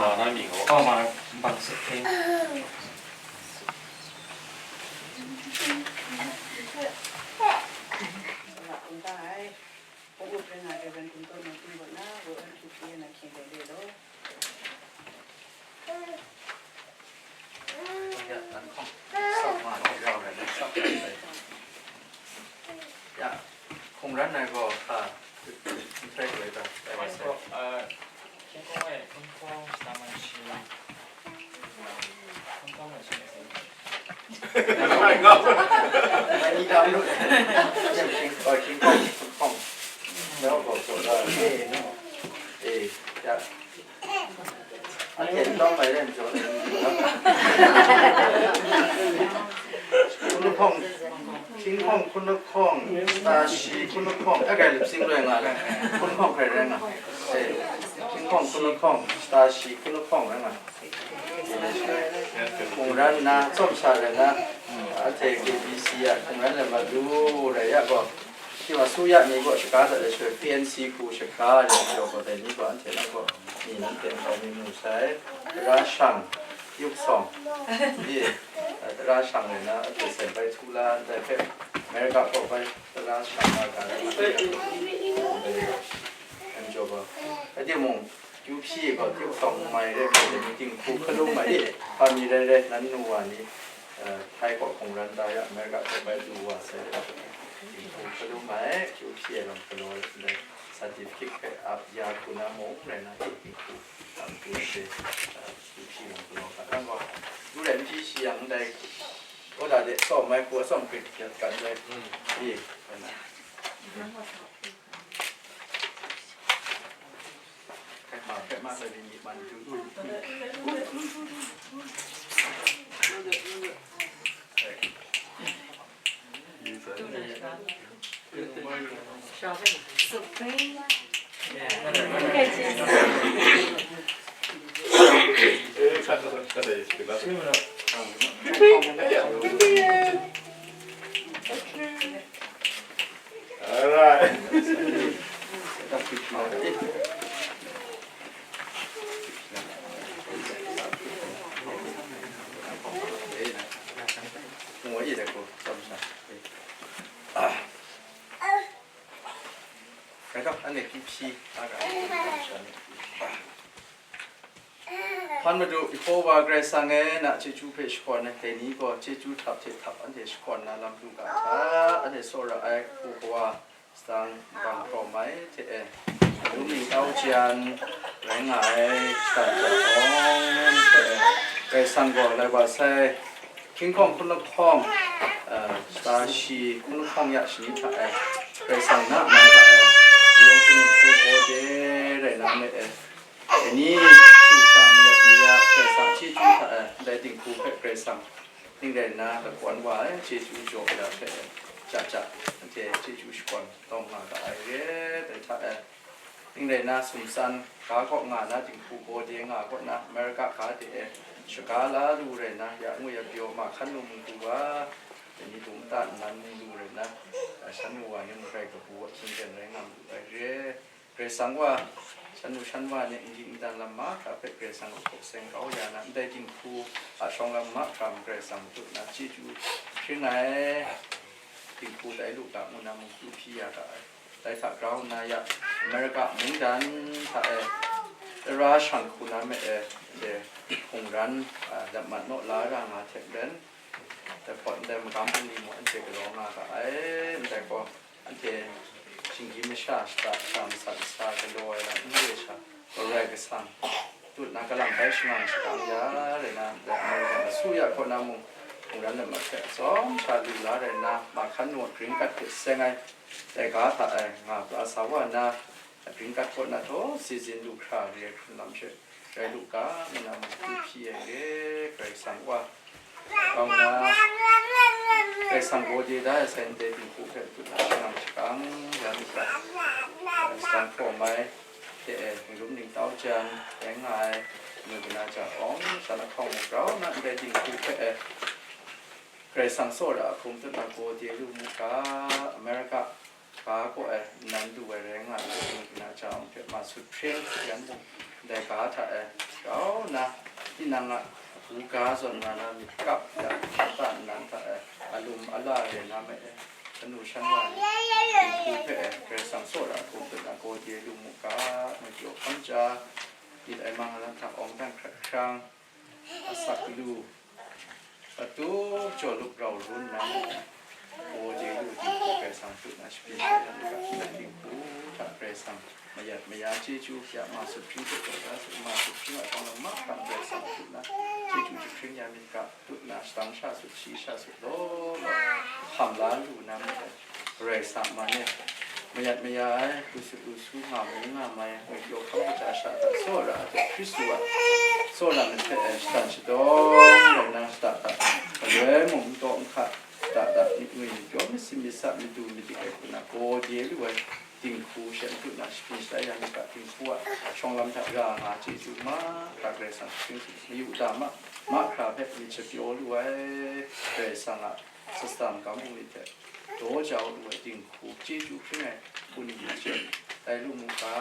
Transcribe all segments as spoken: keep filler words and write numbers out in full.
Wa na mi gaw. Aw, ma, bang sek hpe. Ya, hkungran ai gaw hka n hkrai hkrai ta, tai wa sai. Hkungran ai, hkungran ai, hkungran ai. Hkun lahkawng, hkinghkawng hkun lahkawng, ta shi hkun lahkawng, a grai lip sing rai nga le, hkun lahkawng hkrai rai nga, eh, hkinghkawng hkun lahkawng, ta shi hkun lahkawng rai nga. Hkungran nna, tsawm sha rai nna, anhte K B C a hkungran lam lu rai ya gaw, shi wa su ya ni gaw shaga dat ai shaloi, P N C hku shaga ai majaw gaw, dai ni gaw anhte na gaw ni nan hpe n tau mi mu sai. Tara shang, yuk sawng, i, tara shang rai nna, anhte sen bai htu la, ndai hpe America kaw bai tara shang la ga ai, anhte gaw, rai timung, Yu hpyi gaw, yu hpawng mai re, mai re, dinghku hkalum mai, hpa mi rai rai, nan nu wa ni, eh, Thai kaw hkungran da ya, America kaw bai du wa sai, dinghku hkalum mai, yu hpyi ai lam galaw ai, ndai certificate hpe ap ya hku na mung rai na, dinghku, ap du ai, eh, yu hpyi lam galaw ga, nang gaw, yu rai n hpyi shi yang, ndai, kaw da de, tsawm mai hku, atsawm hkrit gat gat ai, i, rai na. Alright. Hpan Madu Yehowa Karai Kasang e, na chyeju hpe shakawn ai dai ni gaw, chyeju htap hte htap anhte shakawn na lam lu ga hta, anhte tsawra ai hku kawa, sadang bang hkawm ai hte e, lung ningtau jan rai nga ai shatan ja awng hte e, Karai Kasang gaw lai wa sai, hkying hkawng hkun lahkawng, eh, shata shi hkun lahkawng ya shani hta e, Karai Kasang na man hta e, yawng hpung hku gaw de rai na me e, dai ni, sumsha mayat maya Karai Kasang chyeju hta e, ndai dinghku hpe Karai Kasang ning rai nna, lakawn wa ai chyeju jaw ya hpe, ja ja, anhte chyeju shakawn tawng nga ga ai re, dai hta e, ning rai nna, sumsan ga kaw nga na dinghku gaw de nga kaw na, America ga de e, shaga la lu rai nna, ya ngwi ya pyaw ma hkan nu mung du wa, dai ni dum nta nnan mung du rai nna, shan nu wa ni mung rai kabu a hkying ten rai nga mu ai re. Karai Kasang wa, shan nu shan wa ni n ging n dan lam mahkra hpe Karai Kasang a hpawk seng kau ya na, ndai dinghku a shawng lam mahkra mung Karai Kasang matut na chyeju hpring ai, dinghku tai lu ga ngu na mung du hpyi ya ga ai. Dai hta grau nna ya, America mungdan hta e, tara shang hku na me e, de, hkungran, a, lat mat naw la ra nga hte maren, dai hpawt ndai magam bungli mung anhte galaw nga ga ai, ndai gaw, anhte shinggyim masha shata sha masat masa galaw ai lam n re sha, Karai Kasang tut na kalang bai shangang shakang ya rai na, dai American asu ya kaw na mung, mungdan lam ahte atsawm sha lu la rai na, ma hkan nu a green card hte seng ai, dai ga hta e nga pla sa wa na, green card kaw na taw, season lu hkra re ai hkrun lam she, rai lu ga, ngu na mung du hpyi ai re, Karai Kasang wa. Kau na, Karai Kasang gaw de da ai sai ndai dinghku hpe tut na shangang shakang ya myit ga, Karai Kasang hkawm ai hte e, rum ningtau jan, rai nga ai, mu kana ja awng, shan ahkawng mu grau na ndai dinghku hpe e, Karai Kasang tsawra a hkum tut na gaw de lu mu ga, America ga kaw e nnan du ai rai nga ai, mung na jang hpe ma sut hpring yan mung, ndai ga hta e grau nna, tinang a hku ga zawn nga na myit kap ya, kata nnan hta e alum ala re na me e, kanu shan wa ni, dinghku hpe e Karai Kasang tsawra a hkum tut na gaw de lu mu ga, mung pyaw hkam ja, myit ai mang a lam hta awng dan hkrat hkrang, asak lu, atup jaw lup rau run na, gaw de lu dinghku Karai Kasang tut na shapyin hpe yan ga, ndai dinghku hta Karai Kasang mayat maya chyeju ya ma sut hpring hte gaw da sut, ma sut hpring a shawng lam mahkra Karai Kasang tut na, chyeju jahpring ya myit ga, tut na, shadang sha sut, shi sha sut, law law hkam la lu na myit dai. Karai Kasang man e, mayat maya ai, lu sut lu su nga mu nga mai, ngwi pyaw hkam kaja sha hta tsawra ai hte Hkristu a tsawra myit hpe e shatan shadawng rai na shada hta, galoi mung n taw n hka, shada hta myit ngwi myit pyaw myit sim myit sa myit du myit dik ai hku na, gaw de lu ai dinghku she n tut na, shapyin shatai ya myit ga, dinghku Wa shawng lam hta ra nga chyeju mahkra Karai Kasang shing mayu da ma, mahkra hpe myit shapyaw lu ai Karai Kasang a satsam kam bungli hte daw jau lu ai dinghku chyeju hpring ai hku ni hte dai lu mu ga,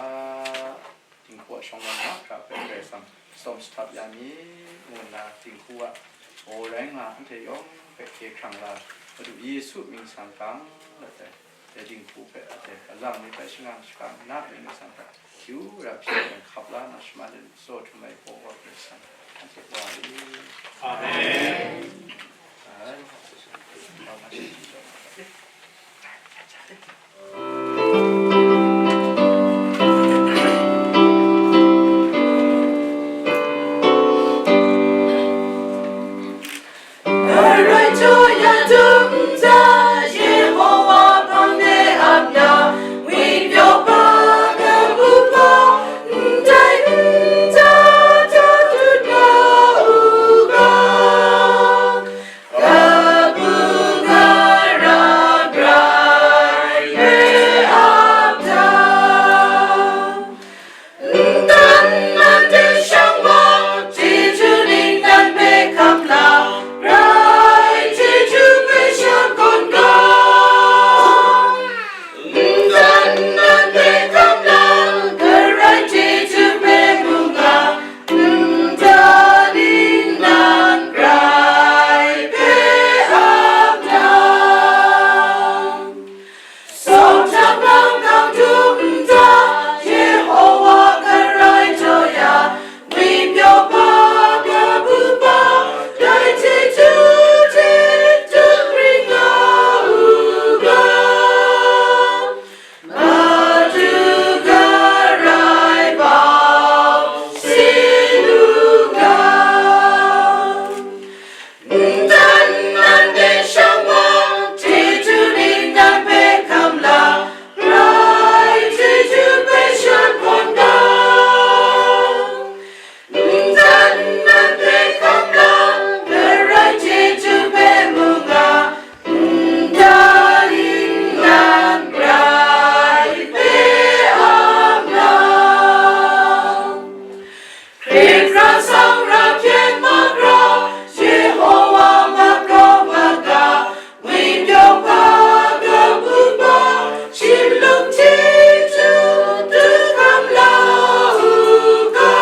dinghku a shawng lam mahkra hpe Karai Kasang tsawm shahtap ya mi, ngu nna dinghku a baw rai nga anhte yawng hpe hkye hkrang la, Madu Yesu mying sanggang let ai. Dai dinghku hpe, dai alang mi hpe shangang shakang na mying sanggang, kyu ra hpyi ai hkap la na shaman de tsaw htum ai hpaw wa Karai Kasang, anhte wa ai. Amen. Ai, Karai jaw ya dum da, Yehowa hpang de ap na, ngwipyaw hpa, kabu hpa, ndai nta tatut nga u ga, kabu gara grai re ap da. Ntan ntan de shang wa, chyeju ningnan hpe hkam la, grai chyeju hpe shakawn ga. Ntan ntan hpe hkam la, grai chyeju hpe mung ga, ntan ningnan grai hpe ap na. Sawm hta bang kang dum da, Yehowa karai jaw ya, ngwipyaw hpa, kabu hpa, dai chyeju hte dum ring nga u ga, Madu garai bau sin u ga. Ntan ntan de shang wa, chyeju ningnan hpe hkam la, grai chyeju hpe shakawn ga. Ntan ntan hpe hkam la, grai chyeju hpe mung ga, ntan ningnan grai hpe ap na. Hkrit hkra sang ra hpyen makra, Yehowa makau maga, ngwipyaw hpa, kabu hpa, shim lung chyeju dum hkam la u ga,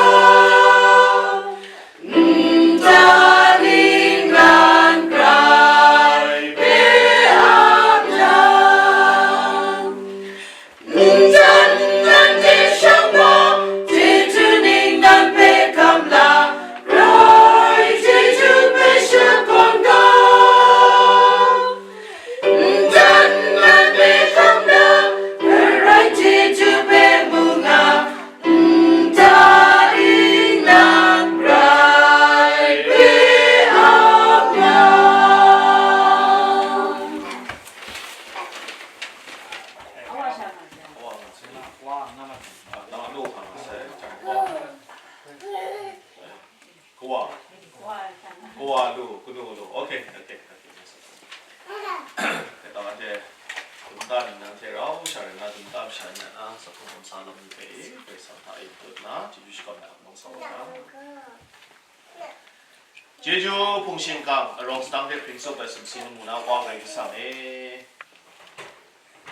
ntan ningnan grai hpe ap na. Ntan ntan de shang wa, chyeju ningnan hpe hkam la, grai chyeju hpe shakawn ga. Ntan ntan hpe hkam la, grai chyeju hpe mung ga, ntan ningnan grai hpe ap na. Kawa. Kawa lu, kanu lu. Okay, okay, okay. Kata ante, kumta ni nang hte rau sha rai na, kumta masha ni a na, sa hkawm sa lam ni hpe e, Karai Kasang hta e tut na, chyeju shakawn ai mung sa wa na. Chyeju hpung shingkang, arawng sadang hte hpring tsup ai sumsing lamu na Wa Karai Kasang e,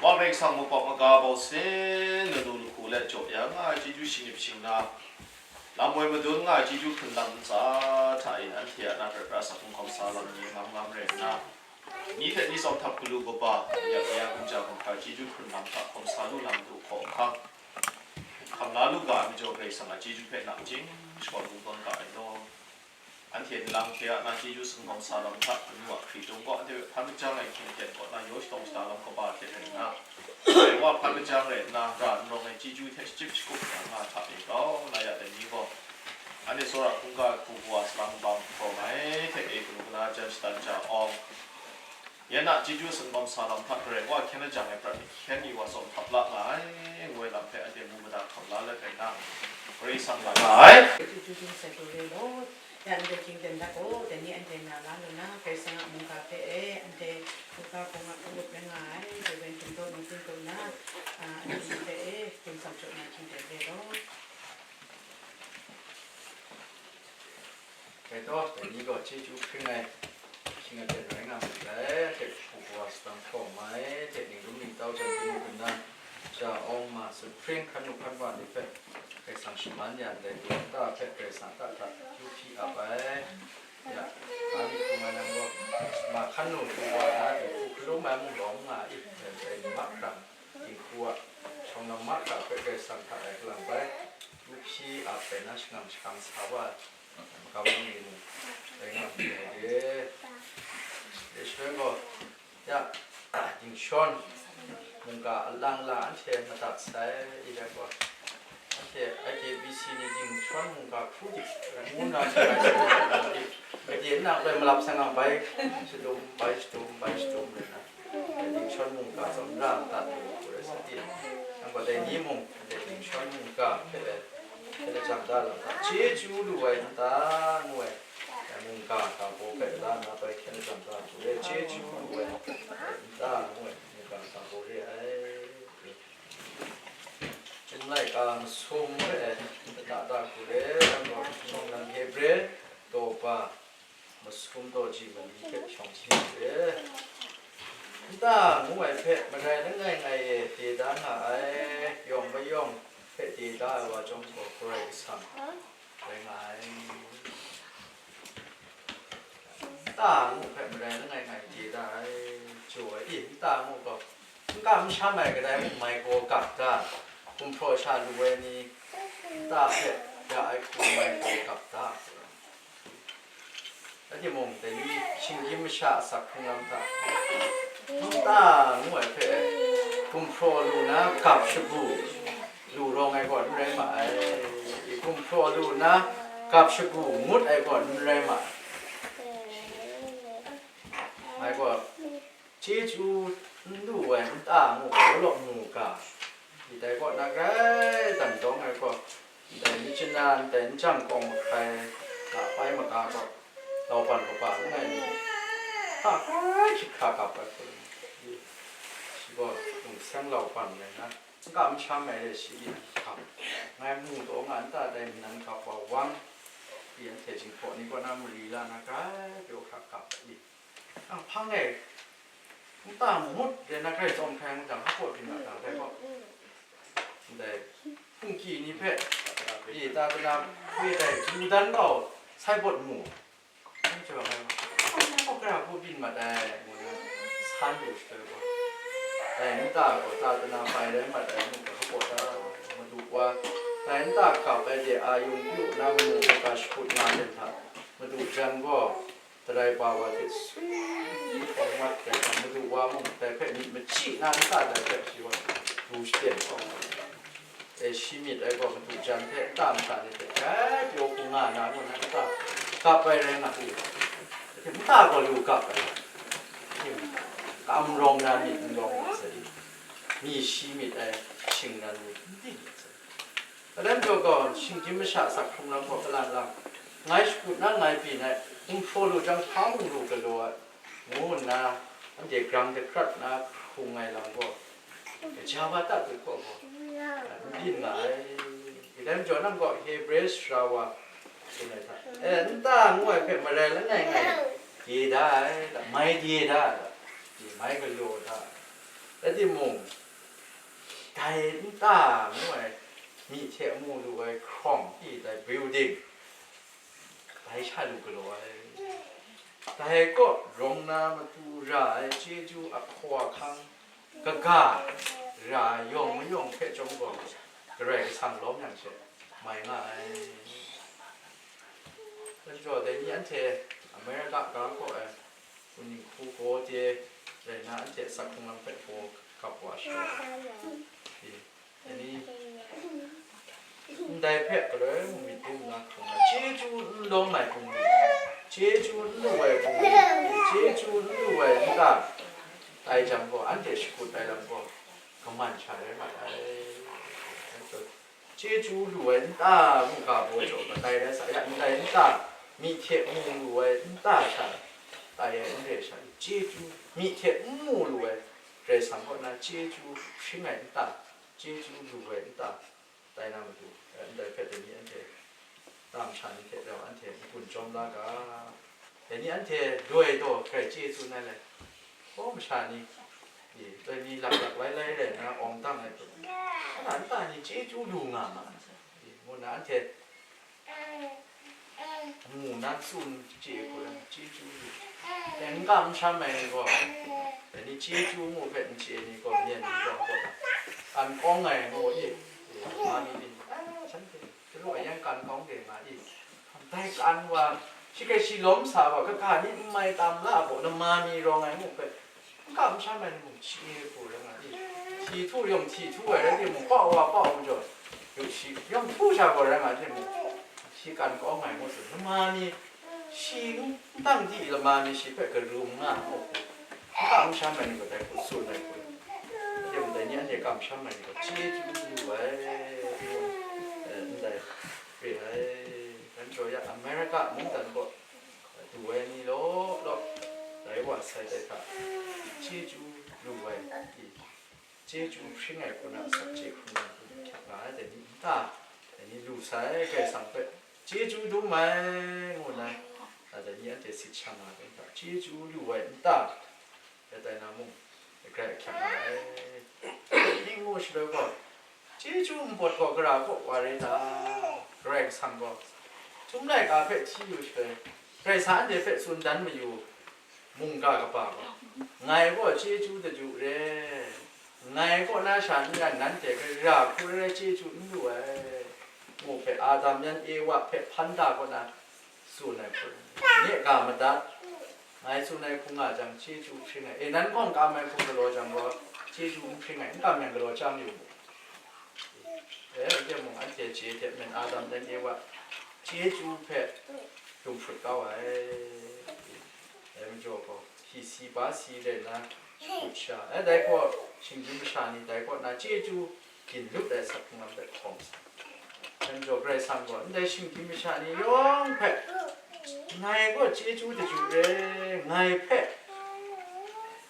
Wa Karai Kasang mukpawp maga bau sin, lanu lahku let jaw ya nga ai chyeju shingnip shingna, lam woi madun nga ai chyeju hkrun lam ntsa hta e, anhte a na prat pra sa hkawm sa lam ni ngam ngam rai nna, ni hte ni tsawm htap galu kaba, ya ya gumja gumhkra chyeju hkrun lam hta hkawm sa lu na matu hkawng hkang, hkam la lu ga ai majaw Karai Kasang a chyeju hpe nachying shakawn kungdawn ga ai law. Anhte nlang hte a na chyeju singkawm sa lam hta, kanu a hkri chyawm gaw anhte hpe hpan majang ai hkying ten kaw na yaw shadawng shada lam kaba hte rai nna, dai wa hpan majang rai nna, ra n rawng ai chyeju hte shachyip shagup ya nga hta e grau na ya ai ni gaw, anhte tsawra hkungga ai hku wa salang bang hkawng ai hte e kanu kana jan shatan ja awng, Yen a chyeju singkawm sa lam hta Karai Wa hkyen lajang ai prat ni hkyen ni wa tsawm htap la nga ai, ngu ai lam hpe anhte mu mada hkam la let rai nna, Karai Kasang la nga ai. Chyeju hpung sai pru re law, ya ndai hkying ten dat gaw, dai ni anhte na la lu na, Karai Kasang a mungga hpe e, anhte mungga hpung a hpung up rai nga ai, Reverend Hkingdaw Ningting kaw na, a, anhte hpe e, hpung sam jaw na hkying ten re law. Dai ni gaw chyeju hpring ai, shing aten rai nga myit dai, hte hku kawa sadang hkawm ai, hte ningdum ningtau jan kanu kanu, ja awng ma, sumhpring hkan nu hkan wa ni hpe Karai Kasang shaman ya ndai, nta hpe Karai Kasang hta hta yu hpyi ap ai. Ya, a myit hkrum ai nang gaw, ma hkan nu hkrum wa na, dinghku hkalum ai mung lawm nga i, dai ni mahkra, dinghku a shawng lam mahkra hpe Karai Kasang hta rai kalang bai, yu hpyi ap ai na, shangang shakang sa wa ai, makam ni mung rai nga myit dai de. Dai shaloi gaw, ya, Dingshawn mungga alang lang anhte madat sai, i rai gaw, anhte I K B C ni Dingshawn mungga hkru dik ngu nna, gade nang bai malap sai nga bai shadum, bai shadum, bai shadum rai na, Dingshawn mungga tsun ra madat lu hku rai sa i, nang gaw dai ni mung, anhte Dingshawn mungga hpe, hpe lajang da lam hta, chyeju lu ai nta ngu ai, mungga ga baw hpe la nna bai hkyen lajang da hku re, chyeju lu ai nta ngu ai mungga ga baw re ai. Chyum laika masum hpe lata da hku re, nang gaw shawng lam Hebre daw ba masum daw ji mali hpe shawng hti hku re. Nta ngu ai hpe marai langai ngai e de da nga ai, yawng mayawng hpe de da ai wa chyawm gaw, Karai Kasang rai nga ai. Nta ngu hpe marai langai ngai de da ai, jaw ai. I, nta ngu gaw, n kam n sham ai kadai mung mai gaw gap da, gumhpraw sha lu ai ni, nta hpe ya ai hku mai gaw gap da. Rai timung, dai ni shinggyim masha asak hkrung lam hta, nta ngu ai hpe, gumhpraw lu na gap shagu lu rawng ai gaw n rai ma ai, gumhpraw lu na gap shagu ngut ai gaw n rai ma ai. Ngai gaw, chyeju n lu ai nta ngu gaw law mu ga, ndai kaw na grai dan dawng ai gaw, ndai machyin na, ndai njang kawng mahkrai, lapai maga gaw, lauban kaba langai mi, hka hkrai hkrit hkra gap ai hku, shi gaw lungseng lauban rai na, n kam n sham ai re shi, i hkap, ngai mu taw nga nta dai mi nan hkap wa wang, i anhte jinghpaw ni kaw na mari la na grai pyaw hkra gap ai, i. Ahpang e, nta ngut de na grai tsawm hkrai ngu jang, hpaw byin na dang dai gaw, ndai hpungki ni hpe, e, ta kana hpe dai du dan kau sai bawt mu. Anhte gaw, hpaw gara hpaw byin mat ai, ngu na san lu shaloi gaw, dai nta gaw ta kana pai rai mat ai mu ga, hpaw da, Madu wa, dai nta gap ai de a yung pyu na manu hpe ga shakut nga ten hta, Madu jan gaw, Darai pa wa hte swi hkawng mat ai hta, Madu wa mung dai hpe myit machyi na nta dai hpe shi gaw du shaten hkawng, e, shi myit ai gaw Madu jan hte nta masha ni hte dai pyaw hku nga na, ngu na nta gap ai rai nga i, nta gaw lu gap ai, kam rawng na myit n rawng ai sa i, mi shi myit ai shingran ni n ting ai sa i. Alem jaw gaw, shinggyim masha asak hkrung lam gaw kalang lang, ngai shakut na ngai byin ai, gumhpraw lu jang hpa mung lu galaw ai, ngu nna, anhte grang dakrat na hkrung ai lam gaw, gaja wa tatut kaw gaw, n byin nga ai. Alem jaw nang gaw Hebre sara wa tsun ai hta, e, nta ngu ai hpe marai langai ngai de da ai, mai de da ai, mai galaw da ai. Rai timung, dai nta ngu ai, myi hte mu lu ai hkawng, i dai building, dai sha lu galaw ai. Dai kaw rawng na matu ra ai chyeju ahkaw ahkang kaga ra ai yawng mayawng hpe chyawm gaw, Karai Kasang lawm yang she mai nga ai. Anhte dai ni anhte America ga kaw ai, Kaning hku gaw de rai na, anhte asak hkrung lam hpe gaw gap wa shi. Dai ni, ndai hpe galoi mung myit dum na hkrung ai, chyeju n lawm ai bungli, chyeju n lu ai bungli, chyeju n lu ai nta, tai jang gaw, anhte shakut ai lam gaw, kaman sha rai mat ai. Chyeju lu ai nta mungga baw jaw matai rai sa ya, ndai nta, myi hte mu lu ai nta sha, tai ai n re ai sha, chyeju, myi hte n mu lu ai, Karai Kasang kaw na chyeju hpring ai nta, chyeju lu ai nta, tai na matu, ndai hpe dai ni anhte Lam sha ni hte rau anhte n-gun jawm la ga. Dai ni anhte loi taw hkrai chye tsun ai le, hkaw masha ni, e, dai ni laklak lailai rai nna awng dang ai hpe, hkana nta ni chyeju lu nga ma, e, ngu nna anhte mu na tsun chye hku rai, chyeju lu. E, n kam n sham ai ni gaw, dai ni chyeju ngu hpe n chye ai ni gaw, myen ni gaw, gaw, an kawng ai ngu, e, e, ma mi ni, shanhte. Chyalu a yan kan kawng de nga i. Dai kan wa, shi hkrai shi lawm sa wa, kaga ni n mai tam la a baw, nama mi rawng ai mu hpe, n kam n sham ai ni mung, shi hku rai nga i. Hti htu yawng hti htu ai rai timung, pau wa pau majaw, yu shi yawng htu sha gaw rai nga timung, shi kan kawng ai ngu tsun, nama mi shi n dang di, lama mi shi hpe karum nga mu hku, n kam n sham ai ni gaw dai hku tsun ai hku, dai ni anhte kamsham ai ni gaw chyeju lu ai, e, ndai re ai. Dai majaw ya America mungdan kaw du ai ni law law, dai wa sai dai hta chyeju lu ai, i, chyeju hpring ai hku na asak chye hkrum ai hku hkyak nga ai dai ni n ta, dai ni lu sai, Karai Kasang hpe chyeju dum ai ngu nna, a, dai ni anhte sit shang nga ai hta, chyeju lu ai n ta, dai na mung, grai ahkyak nga ai. Ning ngu shaloi gaw, chyeju npawt gaw gara kaw wa rai ta? Karai Kasang gaw, Chyum laika hpe hti yu shaloi, Karai Kasang anhte hpe tsun dan mayu, mungga kaba gaw, ngai gaw chyeju daju re, ngai kaw na sha n ran nanhte gara hku rai rai chyeju n lu ai, ngu hpe Adam yan Ewa hpe hpan da kaw na tsun ai hku, nye ga madat, ngai tsun ai hku nga jang, chyeju hpring ai. E, nan gaw n kam ai hku galaw jang gaw, chyeju n hpring ai, n kam yang galaw chyam yu mu. E, n timung, anhte chye hte myen Adam dan Ewa chyeju hpe dumhprut kau ai. Dai majaw gaw, hti si ba si rai nna, hput sha ai, dai gaw, shinggyim masha ni dai kaw na chyeju ginlup ai asak hkunglam hpe hkawm sa. Dai majaw Karai Kasang gaw ndai shinggyim masha ni yawng hpe, ngai gaw chyeju daju re, ngai hpe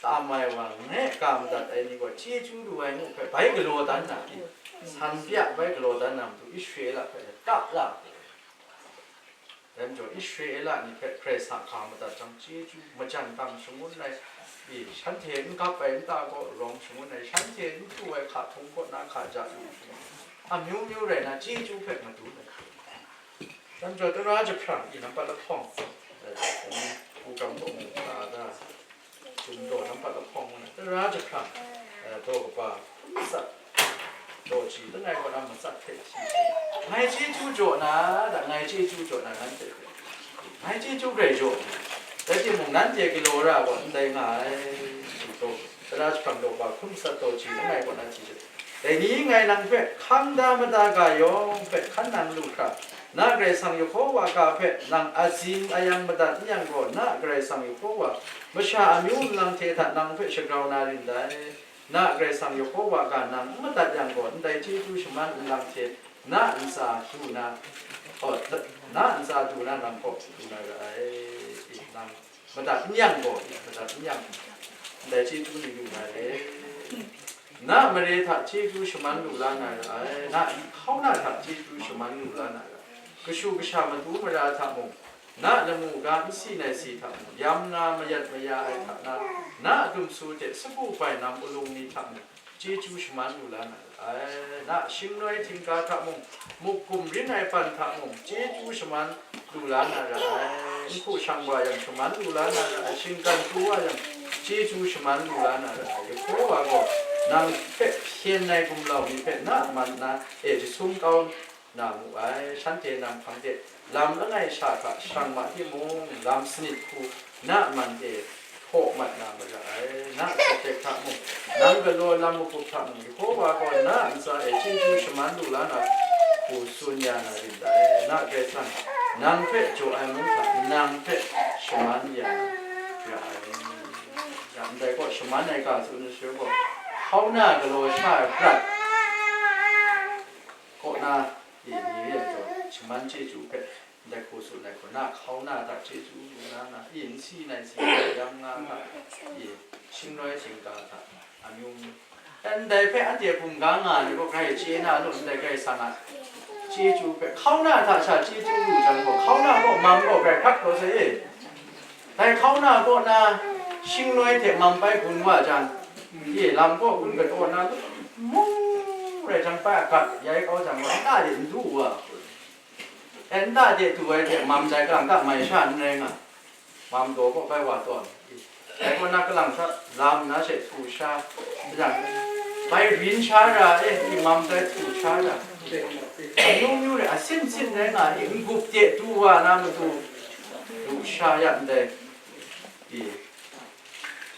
tam ai wa, ngai ga madat ai ni gaw chyeju lu ai ngu hpe bai galaw dan na, san pya bai galaw dan na matu Israela hpe ta la. Dai majaw Israela ni hpe Karai Kasang ga madat jang, chyeju majan dang shangun ai, i, shanhte n gap ai nta gaw rawng shangun ai, shanhte n htu ai hka htung kaw na hka ja lu shangun, amyu myu rai na, chyeju hpe madun ai. Dai majaw tara jahprang, i, nampat lahkawng, e, hpung hkam kaw mung hkra da, Chyum daw nampat lahkawng ngu na, tara jahprang, e, daw kaba, hkun matsat, daw ji langai kaw na matsat hpe hti, ngai chyeju jaw na da, ngai chyeju jaw na nanhte hpe, ngai chyeju grai jaw na, rai timung, nanhte galaw ra gaw ndai nga ai, daw, tara jahprang daw kaba, hkun matsat daw ji langai kaw na hti jahprang, dai ni ngai nang hpe hkang da mada ga yawng hpe hkan nang lu hkra, na Karai Kasang Yehova ga hpe nang azing ayang madat n yang gaw, na Karai Kasang Yehova masha amyu nlang hte hta nang hpe shagrau na rin dai. Na Karai Kasang Yehova ga nang n madat yang gaw, ndai chyeju shaman nlang hte na ntsa du na, oh, na ntsa du na nang kaw du na ra ai. Nang madat n yang gaw, madat n yang, ndai chyeju ni lu na re. Na mare hta chyeju shaman lu la na ra ai, na hkauna hta chyeju shaman lu la na ra ai. Kashu kasha matu mara hta mung, na lamu ga n si nai si hta mung, yam nga mayat maya ai hta na, na a dumsu hte sagu bainam ulung ni hta mung, chyeju shaman lu la na ra ai. Na shingnoi htingga hta mung, muk gumrin ai pan hta mung, chyeju shaman lu la na ra ai. Nhku shang wa yang shaman lu la na ra ai. Shinggan pru wa yang chyeju shaman lu la na ra ai. Yehova gaw nang hpe hpyen ai gumlau ni hpe na man na e jasum kau na mu ai. Shanhte nang hpang de lam langai sha hta shang ma timung, lam sanit hku na man e hpaw mat na mara ai. Na asak hta mung, nang galaw lam magup hta mung, Yehova gaw na ntsa e chyeju shaman lu la na hku tsun ya na rin dai. Na Karai Kasang nang hpe jaw ai mung hta nang hpe shaman ya na ra ai. Ya, ndai gaw shaman ai ga tsun ai shaloi gaw, hkauna galaw sha ai prat kaw na, e, ni re ai jaw, shaman chyeju hpe ndai hku tsun ai hku, na hkauna hta chyeju lu na, na, e, n si nai si, yam nga hta, e, shingnoi shingga hta, amyu myu. Ndai hpe anhte bungga nga ai ni gaw grai chye na lu, ndai Karai Kasang a Chyeju hpe, hkauna hta sha chyeju lu jang gaw, hkauna gaw mam gaw grai hkrat kau sai e. Dai hkauna kaw na shingnoi hte mam bai gun wa jang, ye lam kaw gun kataw na, mung rai jang bai agat yai kau jang gaw, nta de n du wa, e, nta de du ai hte mam dai kalang ta mai sha n rai nga. Mam daw kaw bai wa tawn. Dai kaw na kalang hta lam na she htu sha, bai rin sha ra e, i mam dai htu sha ra. Amyu myu re, asin sin rai nga i, n-gup de du wa na matu, du sha ya ndai. I,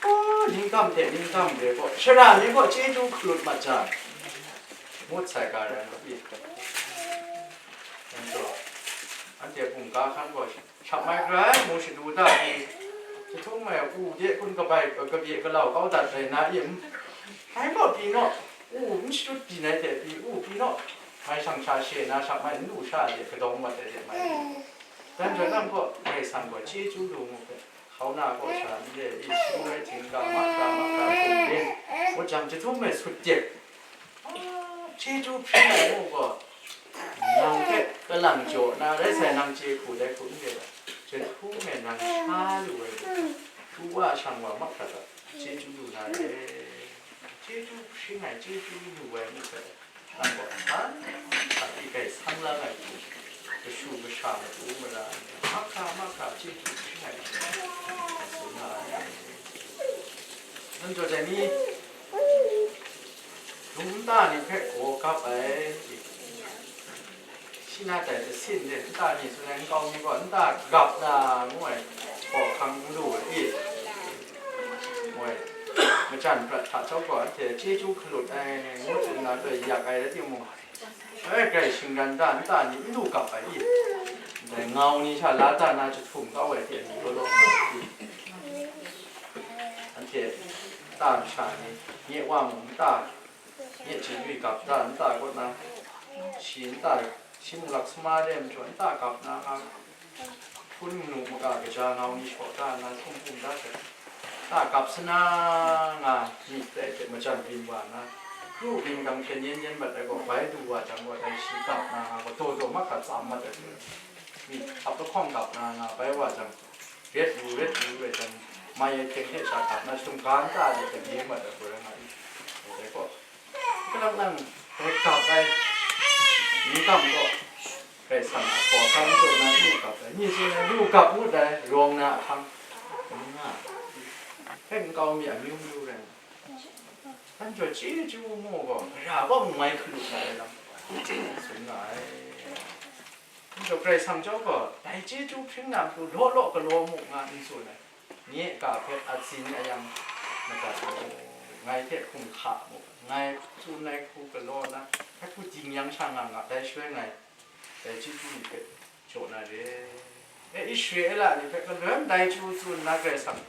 oh, ningkam hte ningkam re kaw, shara ni kaw chyeju hkalut mat jang, ngut sai ga rai nga i. Anhte mungga hkan gaw, shap mai grai mu shadu da pyi, jahtum e u de hkun kabai, kabye kalau kau dat ai na im? Dai gaw pyi naw, u n shadut byin ai hte pyi, u pyi naw, mai shang sha she na shap mai n lu sha de kadawng mat ai de mai. Dan jawt nang gaw Karai Kasang gaw chyeju lu mu hpe, hkauna kaw sha n re i, shingnoi htingga mahkra mahkra hkum rin, ngut jang jahtum e sut dek. Chyeju hpring ai mu gaw, nang hpe kalang jaw na rai sai, nang chye hku dai hku n re ai, jahtum e nang sha lu ai, du wa shang wa mahkra hta chyeju lu na re. Chyeju hpring ai, chyeju lu ai mu hpe, nang gaw san sa i grai sang lang ai hku, kashu kasha matu mara ai, mahkra mahkra chyeju hpring ai hku, tsun nga ai. Nan jaw ai ni, Lung nta ni hpe gaw gap ai, shi na dai jasin de, nta ni tsun ai nkau mi gaw nta gap na ngu ai hkawhkang n lu ai i? Ngu ai, majan prat hta chyawm gaw anhte chyeju hkalut ai ngu tsun na, yak ai rai timung, e, grai shingran da, nta ni n lu gap ai i? Ndai ngau ni sha la da na jahtum kau ai hte ni law law nga ai i? Anhte nta masha ni, nye wa mung nta, nye chyeju gap da nta kaw na, shi nta, shi mung lak sama de majaw nta gap na nga, hpun manu maga kaja ngau ni shaw da na, hkum hkum da hte, nta gap sana nga myit dai hte majan byin wa na, kru byin dang hpyen yen yen mat ai gaw, bai du wa jang gaw, dai shi gap na nga gaw, daw daw mahkra tsam mat ai hte, myit ap lahkawng gap na nga bai wa jang, ret yu, ret yu, ret jang, mai ai hkyeng hte sha hkap na, shadum ga nta de kabye mat ai hku rai nga i. Dai gaw, kalang nang dai gap ai, ningkam gaw, Karai Kasang a hkawhkam jaw na lu gap ai, ni tsun ai lu gap ngut ai, rawng na ahkang, n nga, hpe nkau mi amyu myu rai nga. Anhte chyeju mu gaw, gara gaw n mai hkalu na ai lam, tsun nga ai. Njaw Karai Kasang chyawm gaw, dai chyeju hpring na matu law law galaw mu nga n tsun ai. Nye ga hpe atsin ayang madat mu, ngai hte hkum hka mu, ngai tsun ai hku galaw na, hpe hku ding yang sha nga nga, dai shaloi ngai dai chyeju ni hpe jaw na re. E, Israela ni hpe galoi ndai chyeju tsun na Karai Kasang,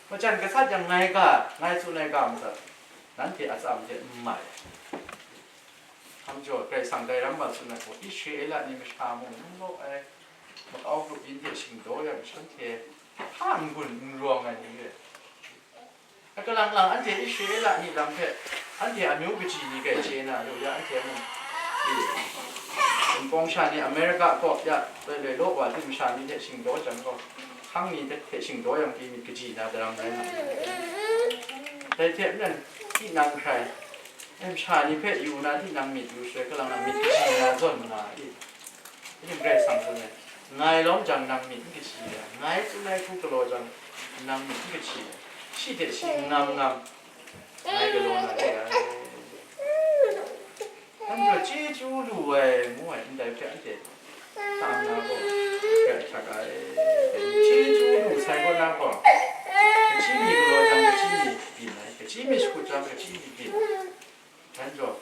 majan gasat yang ngai ga, ngai tsun ai ga madat, nanhte atsam hte n mai. Hkam jaw, Karai Kasang dai ram wa tsun ai gaw, Israela ni masha mung n law ai, makau grup yin hte shingdaw yang, shanhte hpa n-gun n rawng ai ni re. Kalang lang anhte Israela ni lam hpe, anhte amyu kaji ni grai chye na lu ya, anhte mung, e, Wunpawng sha ni America kaw ya, loi loi law wa di masha ni hte shingdaw jang gaw, hkang ni hte shingdaw yang pyi myit kaji na daram rai nga ai. Dai hte maren, tinang hkrai, e, masha ni hpe yu na tinang myit yu shaloi, kalang na myit kaji na zawn nga i? Kaning Karai Kasang tsun ai, ngai lawm jang nang myit n kaji ai, ngai tsun ai hku galaw jang nang myit n kaji ai, shi hte shi n ngam ngam, ngai galaw na re ai. Anhte chyeju lu ai ngu ai ndai hpe anhte tam na gaw, grai ahkyak ai. Chyeju lu sai kaw na gaw, kachyi mi galaw jang kachyi mi byin ai, kachyi mi shakut jang kachyi mi byin ai. Dai majaw,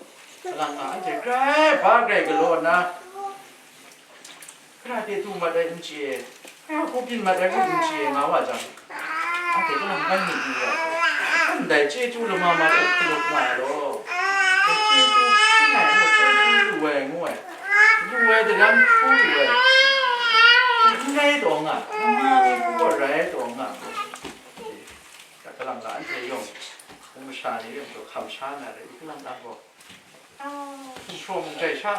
kalang na anhte grai hpa grai galaw nna, gara de du mat ai n chye, gara hku byin mat ai n chye nga wa jang, anhte kalang bai myit n ya, ndai chyeju lama ma hte hkalup nga ai law. Dai chyeju hpring ai, chyeju lu ai ngu ai, lu ai daram hku lu ai, n rai taw nga, lama ni hku gaw rai taw nga. Kalang la anhte yawng, hpung masha ni yawng gaw hkam sha na re, i kalang lang gaw, hpung hpraw mung jai sha,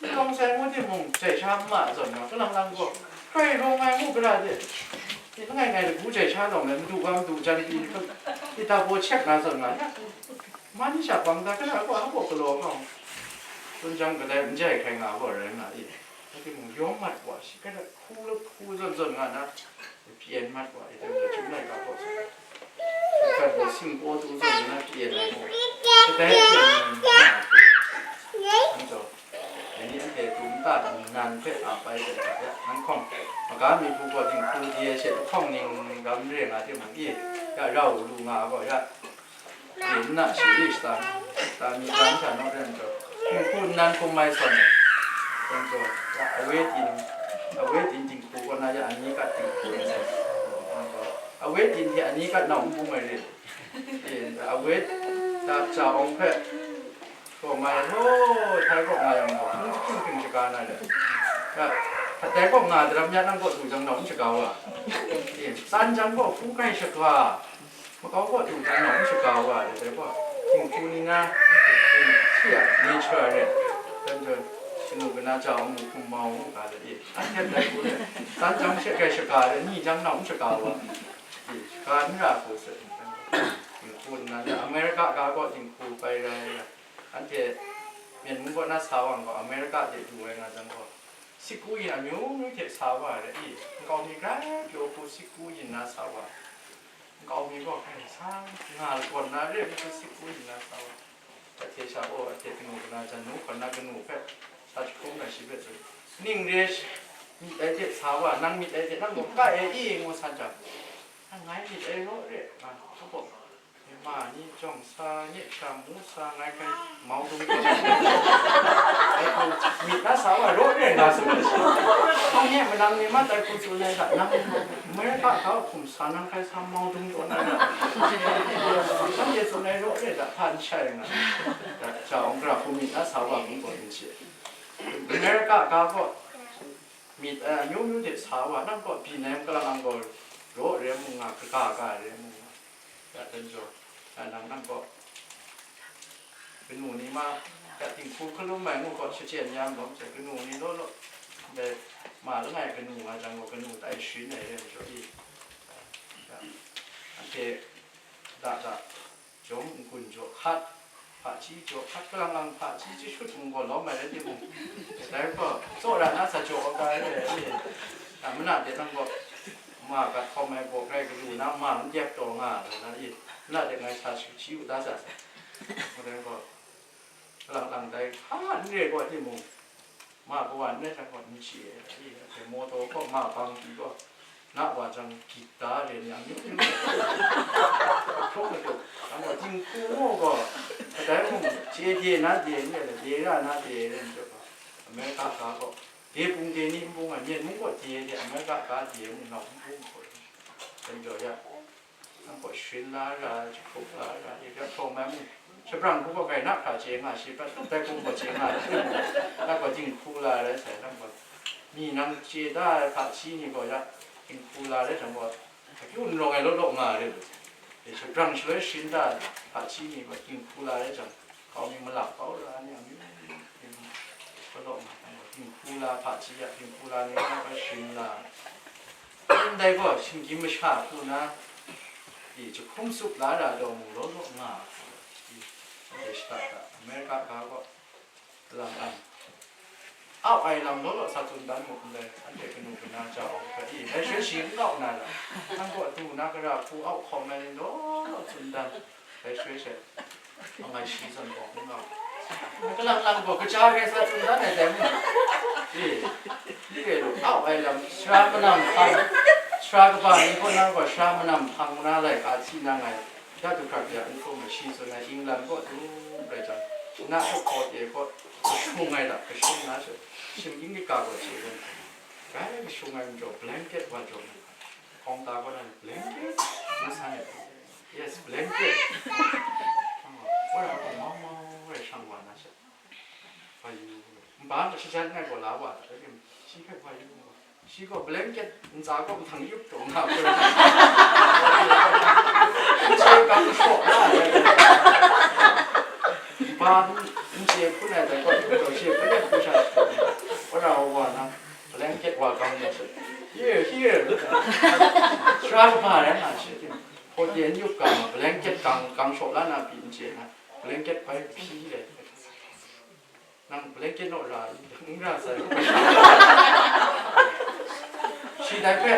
Rawng sai ngu timung, jai sha n ma zawn nga, kalang lang gaw, hkrai rawng ai ngu gara de, langai ngai lagu jai sha lawng le, madu ga madu jan pyi, ita baw chek na zawn nga, ya, ma ni sha bang da, gara gaw, a baw galaw hkawng, tsun jang kadai n jai hkrai nga gaw rai nga i, rai timung, yawng mat wa shi, gara hku la hku zawn zawn nga na, pyen mat wa, ita chyum laika gaw sa. Kan gaw singkaw tu zawn na pyen ai gaw. Kadai pyen ni na. Anjaw. Dai ni anhte tu nta nan hpe ap ai hte hta ya, nan hkawng, maga mi hku gaw dinghku di ai she, ahkawng ning ram re nga timung i, ya rau lu nga gaw ya. Yin na shi ri shita, ta mi jan sha naw ren jaw, dinghku nnan hkum mai sawn ai. Ren jaw, ya, awe tin, awe tin dinghku kaw na ya, ani kat dinghku ren sawn. Ren jaw, awe tin hte ani kat nau n bung ai re. Yin, awe ta cha awng hpe, kaw mai, ho, htai kaw nga yang gaw, hpung hpung hpung shaga na le. Ya, htai kaw nga daram ya nang kaw du jang nau n shaga wa. Yin, tsan jang gaw hpung kai shaga. Makau kaw du jang nau n shaga wa, dai dai gaw, dinghku ni na, shi a nature re, dan jaw, kanu kana ja wa mu hkum mau mu ga de, anhte dai hku re, tsan jang she kai shaga re, ni jang nau n shaga wa, shaga n ra hku se, dinghku ni na, America ga gaw dinghku bai rai, anhte Myen mung kaw na sa wa gaw, America de du ai nga jang gaw, sikku yin amyu myu hte sa wa re i, nkau mi grai pyaw hku sikku yin na sa wa. Nkau mi gaw, "Ai, sa nga lagawn na re," ngu hte sikku yin na sa wa. Ahte sha gaw, ahte kanu kana jan nu hkawn na kanu hpe sa jahkrum ai shi hpe tsun, "Ning re shi, myit ai hte sa wa, nang myit ai hte nang gaw kai ai i?" ngu san jang, "Ngai myit ai raw re," nga, hpa gaw, "Ma ni jawng sa, nye sha mu sa, ngai hkrai mau dung tawn ai, myit na sa wa raw re nga," tsun ai shi. Hkawng nye manang ni mat ai hku tsun ai hta, nang America ga hkum sa nang hkrai sa mau dung tawn ai na, shanhte tsun ai raw re da, hpa n shai nga, ja awng gara hku myit na sa wa ngu gaw n chye. America ga gaw myit ai amyu myu hte sa wa, nang kaw byin ai kalang ang gaw raw re mu nga, kaga ga re mu nga, ya dan jaw, ya nang nang kaw kanu ni ma, ya dinghku hkalum ai ngu gaw shachyen ya nbawm hte, kanu ni law law, ndai ma langai kanu nga jang gaw, kanu tai sharin ai re majaw i, ya, anhte da da, jawm n-gun jaw hkat, hpaji jaw hkat, kalang lang hpaji jahkrut ngu gaw lawm ai rai timung, dai gaw tsawra na sa jaw ai ga re ai, a mana de nang gaw, ma gat hkawm ai gaw grai galu na ma n dep taw nga ai na i, mana de ngai sa shi u da sa sa, ngu dai gaw, kalang lang dai hka n re gaw timung, ma kawa n rai jang gaw n chye ai, i, maw taw gaw ma bang pyi gaw, na wa jang git da re ni amyu myu, hkrum matuk, nang gaw dinghku mu gaw, kadai mung chye de na de n re, de ra na de re n jaw gaw, America ga gaw, de pung de ni n bung ai, myen mung gaw de de, America ga de mung nau n bung gaw, dan jaw ya. Nang gaw sharin la ra, jahkrup la ra, yak hkawm ai mung, shabrang hku gaw grai na hkra chye nga shi, prat tup dai hkum gaw chye nga ai, nang gaw dinghku la rai sai, nang gaw mi nang chye da ai hpaji ni gaw ya dinghku la rai jang gaw, akyu n rawng ai law law nga ai re, shabrang shaloi sharin da ai hpaji ni gaw dinghku la rai jang, kau mi malap kau ra ni a, mi, mi, mi, galaw nga, dinghku la hpaji a, dinghku la ni nga hpe sharin la, ndai gaw, shinggyim masha hku na, i, jahkrum tsup la ra daw mu law law nga, i, ndai shata hta, America ga gaw, lang ang, au ai lam law law sa tsun dan mu ndai, anhte kanu kana ja awng hpe, i, dai shaloi shi n kau na ra, nang gaw du na gara hku au hkawm ai law law tsun dan, dai shaloi she, Angai shi zawn gaw n nga. Kalang lang gaw kaja hkrai sa tsun dan ai dai mu. E, li e lu, au ai lam, sara manam hpang, sara kaba ni kaw na gaw sara manam hpang na laika hti na ngai, ya du hkrak ya n hkrum ai, shi tsun ai, England kaw du rai jang, na hkawk kaw de kaw, kashung ai lam, kashung na she, shinggyim kaga gaw chye gaw, grai kashung ai majaw, blanket wa jaw na, hkawng ta kaw na ni, blanket, ngu san ai. Yes, blanket. Wa ra gaw mau mau rai shang wa na she. Wa yu. Nba ma shajan ngai gaw la wa ta, shi hpe wa yu. Shi gaw blanket ntsa kaw nhtang yup taw nga gaw. N chye gang shaw na rai. Nba n chye hpun ai dai gaw, shi hpe hpun ai hpun sha. Ra wa na, blanket wa gang na she. Here, here. Sra kaba rai na she. Hotel yup gang, blanket gang, gang shaw la na pyi n chye na. Blanket bai hpyi le. Nang blanket naw ra, n ra sai. Shi dai hpe,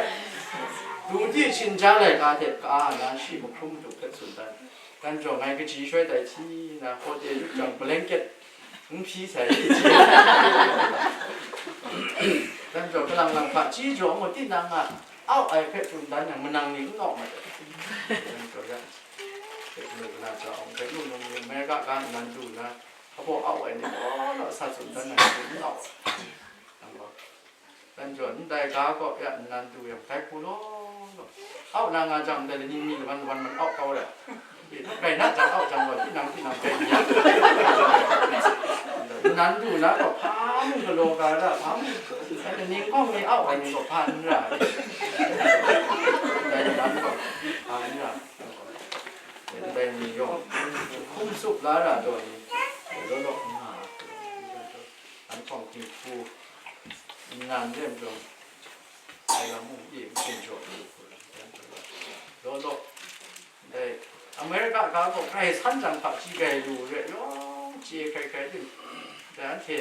du di shin ja laika hte ka na shi mahkrum madu hpe tsun dan. Dan jaw ngai kaji shoi tai hti na, hotel yup jang blanket n hpyi sai. Dan jaw kalang lang hpaji jaw ngu tinang a, au ai hpe tsun dan yang manang ni n au mat ai. Dan jaw ya, hpe lu na ja awng hpe lu nung nung, America ga nnan du na, hpabaw au ai ni law law sa tsun dan yang n au ai. Nang gaw, dan jaw ndai ga kaw ya nnan du yang, dai hku law law. Au na nga jang, ndai laning mi lawan lawan man au kau rai. Rai na jang, au jang gaw, tinang tinang rai n ya. Nnan du na gaw, hpa mung galaw ga ra, hpa mung, dai laning hkawng ni au ai ni gaw, hpa n ra. Dai nnan gaw, hpa n ra. Dai ni yawng, hkum tsup la ra taw ni, law law n nga. An hpawng dinghku nnan de majaw, ai lam mung e n jaw lu hku lam, law law, dai America ga gaw grai san jang hpaji grai lu re, yawng chye hkrai hkrai ting, dai anhte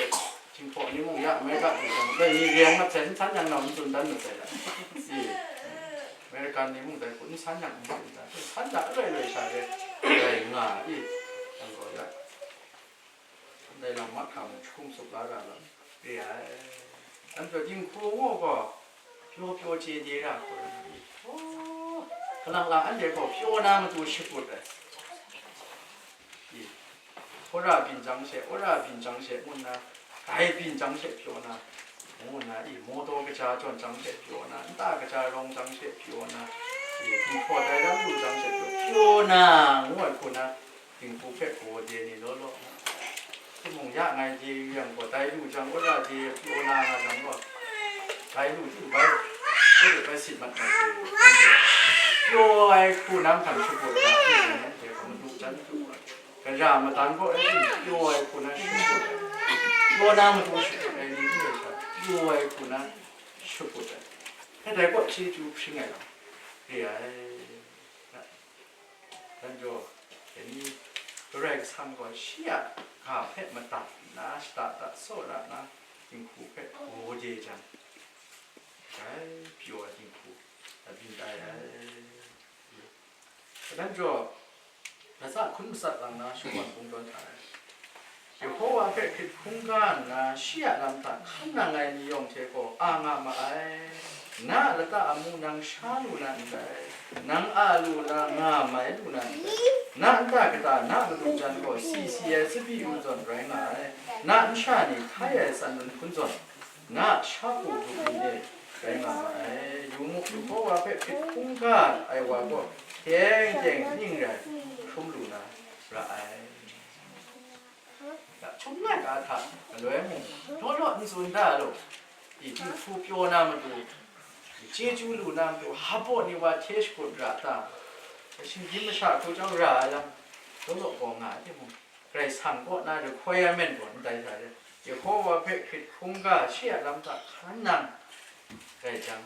Jinghpaw ni mung ya America du jang, dai ni reng mat sai, n san yang nau n tsun dan mat sai da. I, American ni mung dai hku n san yang n tsun dan, san da aloi loi sha re, grai nga i, yang gaw ya. Ndai lam mahkra mung hkum tsup la ra lam re ai. Anhte dinghku ngu gaw, pyaw pyaw chye de ra hku rai na i? Aw, kalang lang anhte gaw pyaw na matu shakut ai. I, wora byin jang she, wora byin jang she ngu nna, dai byin jang she pyaw na, ngu nna, i, mawtaw kaja jawn jang she pyaw na, nta kaja rawng jang she pyaw na, i, dinghpaw dai lam lu jang she pyaw, pyaw na, ngu ai hku na, dinghku hpe gaw de ni law law. Timung ya ngai de yu yang gaw, dai lu jang, wora de pyaw na nga jang gaw, dai lu ting bai, bai sit mat mat de, pyaw ai hku na hkang shakut na, i, nanhte gaw madu jan du ai. Kaja madan gaw, e, pyaw ai hku na shakut ai. Pyaw na matu shakut ai ni hpe sha, pyaw ai hku na shakut ai. Hpe dai gaw chyeju hpring ai lam re ai. Dan jaw, dai ni Karai Kasang gaw shi a ga hpe madat nna, shada da tsawra nna, dinghku hpe gaw de jang, dai pyaw ai dinghku a byin tai ai. Dan jaw, latsa hkun matsat lang na, shakawn kungdawn hta ai. Yehowa hpe hkrit hkungga nna, shi a lam hta hkan nang ai ni yawng hte gaw a nga ma ai. Na a lata amu nang sha lu na ndai, nang a lu na nga mai lu na ndai, na nta kata na madu jan gaw si si ai tsabyi lu zawn rai nga ai, na nsha ni hkai ai tsan lun hpun zawn, na sha hku grup ni e rai nga ma ai. Yu mu, Yehowa hpe hkrit hkungga ai wa gaw teng teng ning rai hkrum lu na ra ai. Chyum laika hta galoi mung, law law n tsun da law, i, dinghku pyaw na matu, i, chyeju lu na matu, hpabaw ni wa hte shakut ra ta? Shinggyim masha hku chyawm ra ai lam, law law gaw nga ai timung, Karai Kasang kaw na requirement gaw ndai hta re, Yehowa hpe hkrit hkungga shi a lam hta hkan nang rai jang,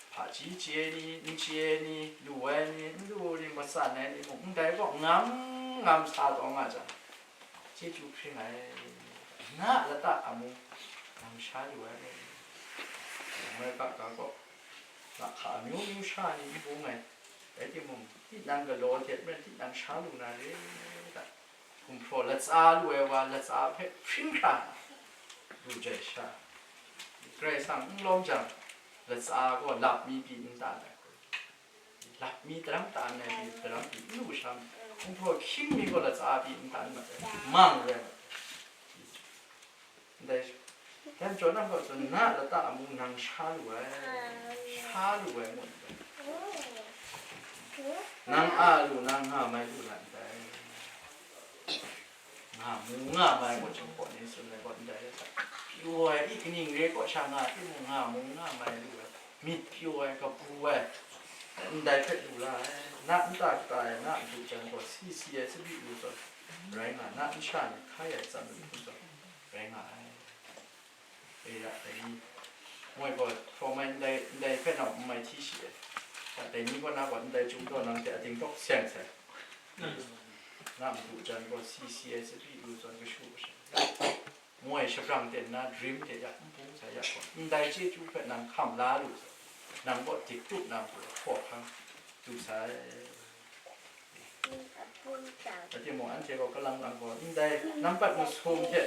hpaji chye ni, n chye ni, lu ai ni, n lu ni, matsan ai ni mung, ndai gaw ngam ngam sa taw nga jang, chyeju hpring ai, na a lata amu nang sha lu ai. America ga gaw, lahka amyu myu sha ni n bung ai, rai timung, tinang galaw hte maren tinang sha lu na re ta? Gumhpraw latsa lu ai wa latsa hpe hpring hkra na, lu jai sha, Karai Kasang n lawm jang, latsa gaw lap mi pyi n tan ai, lap mi tarang tan ai pyi, tarang pyi n lu sha, gumhpraw hkying mi gaw latsa pyi n tan mat ai, mang rai mat ai. Ndai, dan jaw nang gaw tsun, na a lata amu nang sha lu ai, sha lu ai ngut ndai. Nang a lu na nga mai lu na ndai. Nga mu nga mai ngut jang gaw ni tsun ai gaw ndai rai sa. Pyaw ai, i kaning re kaw sha nga timung, nga mu nga mai lu ai, myit pyaw ai, kabu ai, ndai hpe lu la ai. Na nta kata ai, na madu jan gaw si si ai tsabyi lu zawn rai nga, na nsha ni hkai ai tsan lu lu zawn rai nga ai. Moi gaw, hkraw mai ndai, ndai hpe nau n mai hti shi ai. Dai ni gaw na gaw ndai Chyum daw nang hte ading tawk seng sai. Na madu jan gaw C C S bi lu zawn kashu kasha. Moi shabrang ten na dream hte ya n pung sai ya gaw, ndai chyeju hpe nang hkam la lu sai. Nang gaw dik tup na matu hkaw hkang du sai. Rai timung, anhte gaw kalang lang gaw, ndai nampat masum hte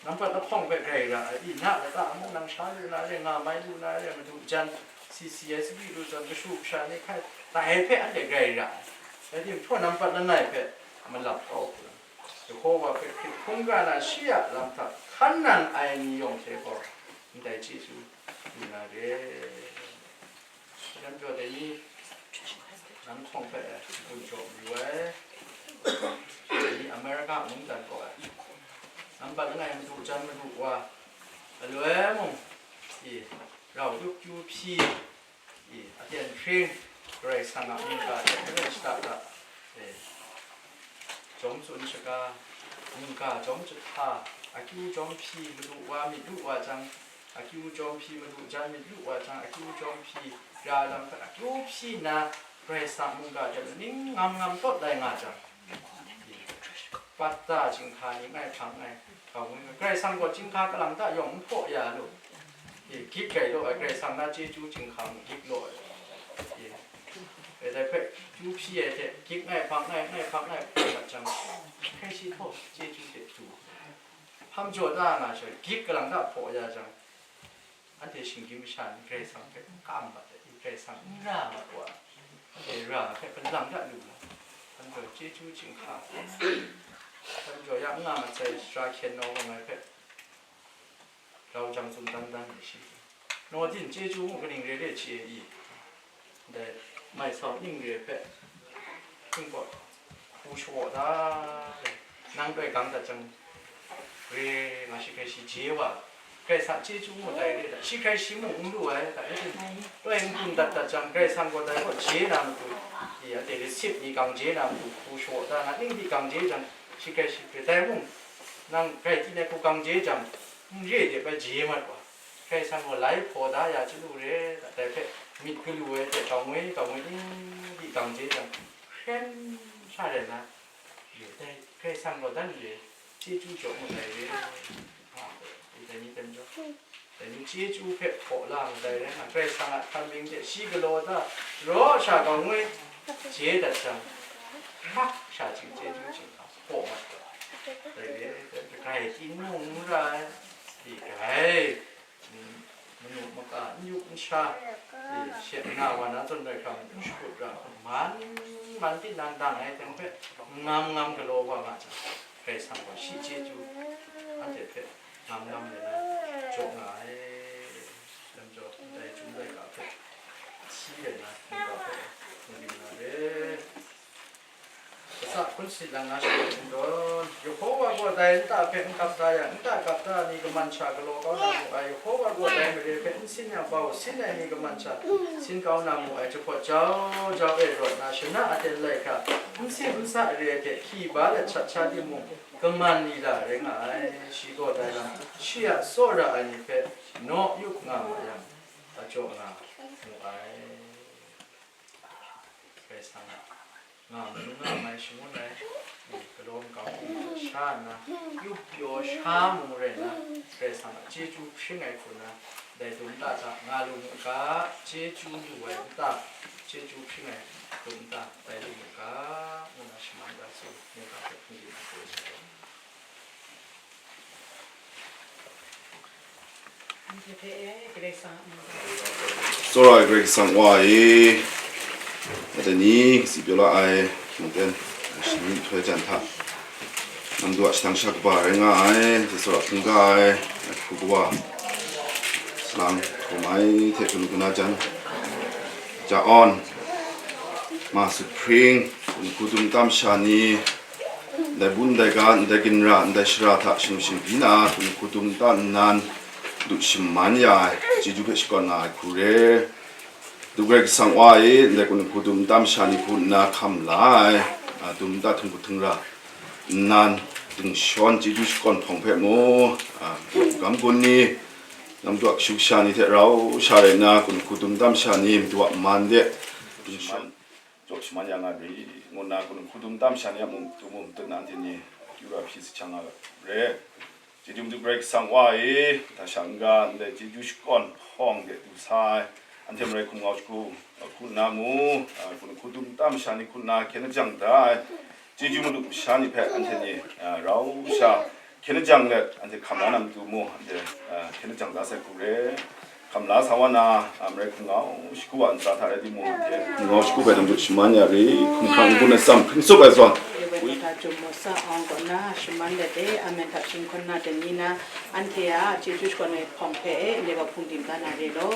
nampat lahkawng hpe grai ra ai, i na lata amu nang sha lu na re, nga mai lu na re, madu jan C C S bi lu zawn kashu kasha ni hkai, dai hpe anhte grai ra ai. Rai timung, htaw nampat langai hpe malap kau hku, Yehova hpe hkrit hkungga na shi a lam hta hkan nang ai ni yawng hte gaw, ndai chyeju lu na re. Jan pyaw dai ni, nang hkawng hpe gun jaw mayu ai. Dai ni America mungdan kaw ai. Nampat langai madu jan madu wa, aloi mung, i, rau dup kyu hpyi, i, aten hpring, Karai Kasang a mungga hte hkrai shada da, e, jawm tsun shaga, mungga jawm jahta, akyu jawm hpyi, madu wa myit lu wa jang, akyu jawm hpyi, madu jan myit lu wa jang, akyu jawm hpyi, ra lam hpe akyu hpyi nna, Karai Kasang mungga hte maning ngam ngam tawt lai nga jang, pata chyinghka ni ngai hpang ngai, Karai Kasang gaw chyinghka kalang ta yawng n hpaw ya lu. E, gik rai law ai, Karai Kasang na chyeju chyinghka mung gik law ai. E, e, dai hpe, kyu hpyi ai hte, gik ngai hpang ngai, ngai hpang ngai, hpang mat jang, hkrai shi htaw chyeju hte du. Hpang jaw ta nga sha, gik kalang ta hpaw ya jang, anhte shinggyim masha ni Karai Kasang hpe n kam mat ai, Karai Kasang n ra mat wa, anhte ra hpe hpalang da lu la, hpang jaw chyeju chyinghka, hpang jaw ya n nga mat sai, sara hkyen nawng ai hpe, rau jang tsun dan dan ai shi. Naw din chyeju mung kaning re re chye i? Dai mai sau ning re hpe, hpring kaw hku shawaw da, nang doi gang dat jang, re nga shi hkrai shi je wa, Karai Kasang chyeju mung dai re da, shi hkrai shi mung n lu ai, dai re doi n hpung dat dat jang, Karai Kasang gaw dai kaw je na matu, i, anhte receipt ni gang je na matu hku shawaw da, na ning di gang je jang, shi hkrai shi hkrai dai mung, nang grai tin ai hku gang je jang, n re de bai je mat wa, Karai Kasang gaw lai hpaw da ya chyalu re, dai hpe myit galu ai hte gaw ngoi gaw ngoi ning di gang je jang, hkren sha rai na, dai Karai Kasang gaw dan re, chyeju jaw mu ai re, nga gaw, dai ni dan jaw, dai ni chyeju hpe hpaw la mu ai rai nga, Karai Kasang a hkam mying hte shi galaw da, raw sha gaw ngoi je dat jang, hkrak sha ching chyeju ching hka hpaw mat ga, dai re, dai grai tin mung n rai, di grai, mm, manu maka n yup n sha, e, she na wa na zawn dai hkra n shakut ra hkrum, man, man tinang dang ai teng hpe ngam ngam galaw wa nga jang, Karai Kasang gaw shi chyeju anhte hpe ngam ngam le na jaw nga ai. Lam jaw, ndai Chyum laika hpe si le na, mungga hpe n dim na re. Kasa hkun sit lang na shakawn n dawn. Yehova gaw dai nta hpe n kap da yang, nta kap da ai ni kaman sha galaw kau na mu ai. Yehova gaw dai mare hpe n sin yang, bau sin ai ni kaman sha sin kau na mu ai. Jahpawt jau jau e rawt na, shana aten lai hkra n sin n sa re ai hte hkyi ba let shat sha timung, kaman lila rai nga ai. Shi gaw dai lam shi a tsawra ai ni hpe naw yup nga ma yang, a jaw nga mu ai. Karai Kasang a nga mung nga mai shangun ai, galaw makau hku sha nna, yu pyaw sha mung rai nna, Karai Kasang a chyeju hpring ai hku nna, dai dum nta hta nga lu mu ga, chyeju lu ai nta, chyeju hpring ai dum nta tai lu mu ga, ngu na shaman da tsun, ngu ga hpe hpung di na hku ai shaloi. Tsawra ai Karai Kasang Wa e, dai ni kasi pyaw la ai, mungten, shani nhtoi jan hta, Nang du a shadang sha kaba rai nga ai, tsawra hkungga ai, ai hku kawa, salang hkrum ai hte hkun kuna jan, ja awn, ma suphring, hkun hku dum tam sha ni, ndai bun, ndai ga, ndai ginra, ndai shara hta shing shing byi na, hkun hku dum tam nnan, du shaman ya ai, chyeju hpe shakawn nga ai hku re. Du Karai Kasang Wa e, ndai hkun hku dum tam sha ni hku nna hkam la ai, a, dum nta htung hku htung ra nnan, dingshawn chyeju shakawn hpawng hpe mu, a, gam gun ni, Namtu a kashu kasha ni hte rau sha rai nna, kun hku dum tam sha ni Madu a man de, shaman, jaw shaman ya nga ri, ngu nna kun hku dum tam sha ni a mung, tu mung tut na anhte ni akyu ra hpyi sa chyang nga ga re. Chyeju Madu Karai Kasang Wa e, hta sha n-ga ndai chyeju shakawn hpawng de du sa ai, anhte marai hkum ngau shagu, hku nna mu, a, kun hku dum tam sha ni hku nna hkyen ajang da ai, chyeju malu masha ni hpe anhte ni, a, rau sha hkyen ajang let, anhte hkam la na matu mu, anhte, a, hkyen ajang da sai hku re. Hkam la sa wa na, a, marai hkum ngau shagu a ntsa hta rai timung, anhte hkum ngau shagu hpe namtu shaman ya ri, hkum hkrang n-gun atsam hpring tsup ai zawn, Ewe kata jum mo sa awng kaw na, shaman let e, amen hta shing hkawn na, dai ni na, anhte a chyeju shakawn ai hpawng hpe e, ndai wa hpung dim da na re law.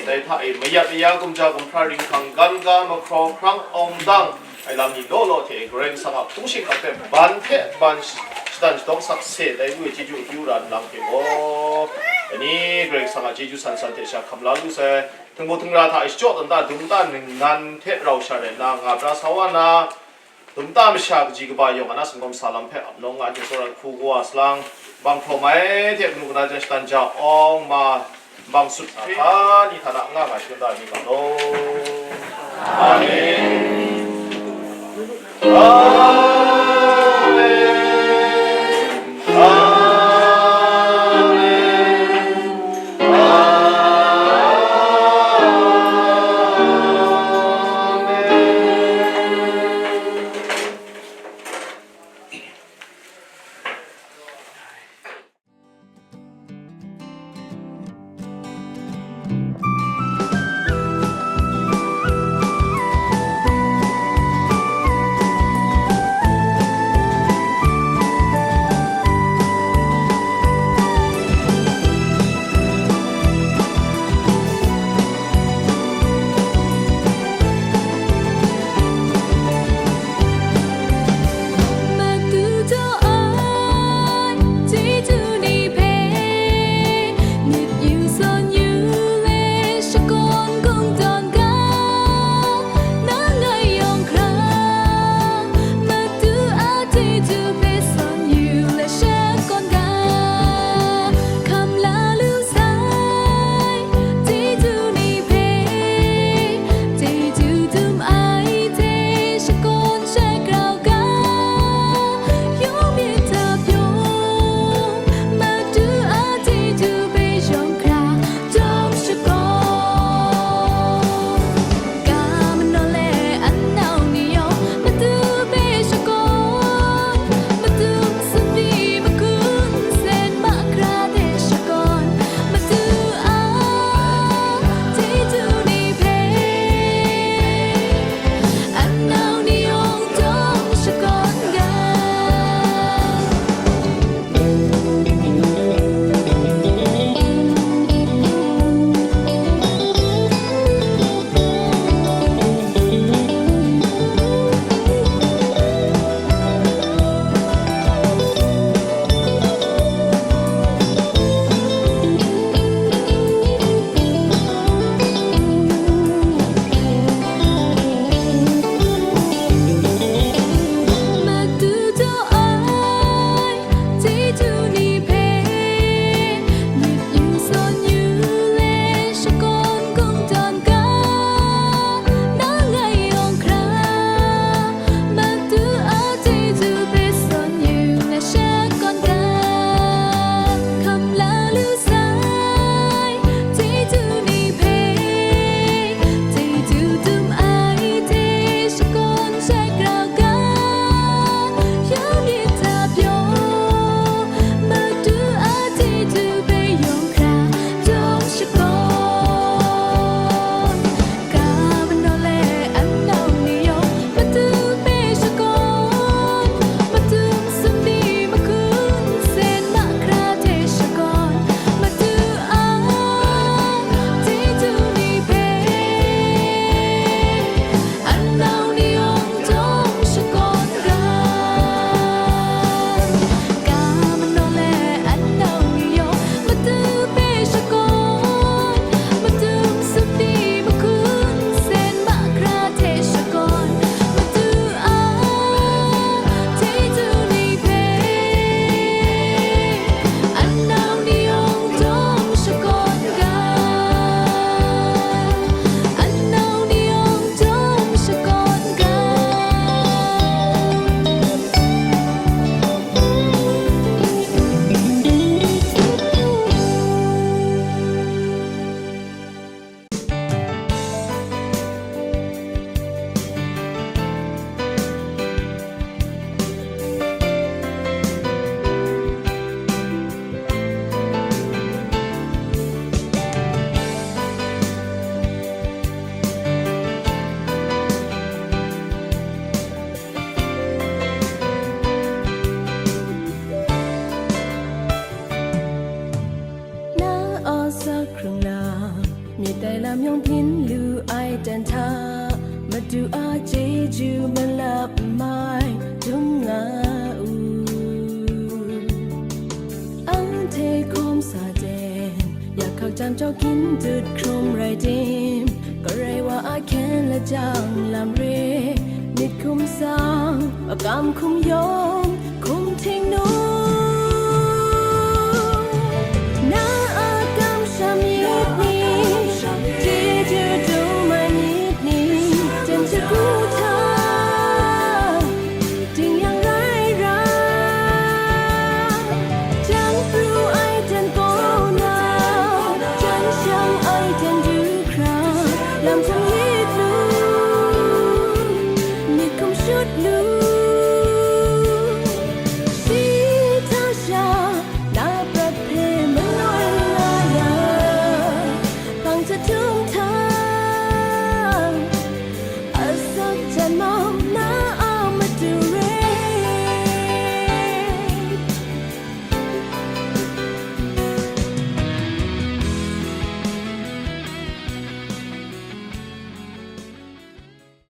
Dai hta e mayat maya, gumja gumhpra, ringhkrang, gan ga, mahkraw hkrang, awng dang, ai lam ni law law hte e Karai Kasang a hpung shingkang hpe ban hte ban shatan shadawng sakse tai lu ai chyeju akyu ra nlang hte gaw, dai ni Karai Kasang a chyeju san san hte sha hkam la lu sai. Htingbu htingra hta e shachyaw tawn da, dum da ningnan hte rau sha rai nna nga pra sa wa na, dum da masha kaji kaba yawng a na sumgawm sa lam hpe ap nawng nga hte tsawra hku kawa salang, bang hpraw mai hte kanu kana jan shatan ja awng ma, bang sut hka ni hta na nga nga shadawn da ai mi nga law. Amen. Amen. Amen. Amen. Lam yawng byin lu ai dan hta, Madu a chyeju malap mai dum nga u. Anhte hkawm sa ten, yak hkak jam jau gin dut hkrum rai tim, Karai wa a hkyen lajang lam re, myit hkum sang, makam hkum yawng, hkum htingnu. Na a kamsham myit ni, chyeju dum ai myit ni, jan shagu hta, ding yang rai ra, jang pru ai jan kaw na, jan shang ai jan du hkra, lam hkum lit lu, myit hkum shut lu. Shi hta sha, na prat hpe manoi nga ya, hpang hta htum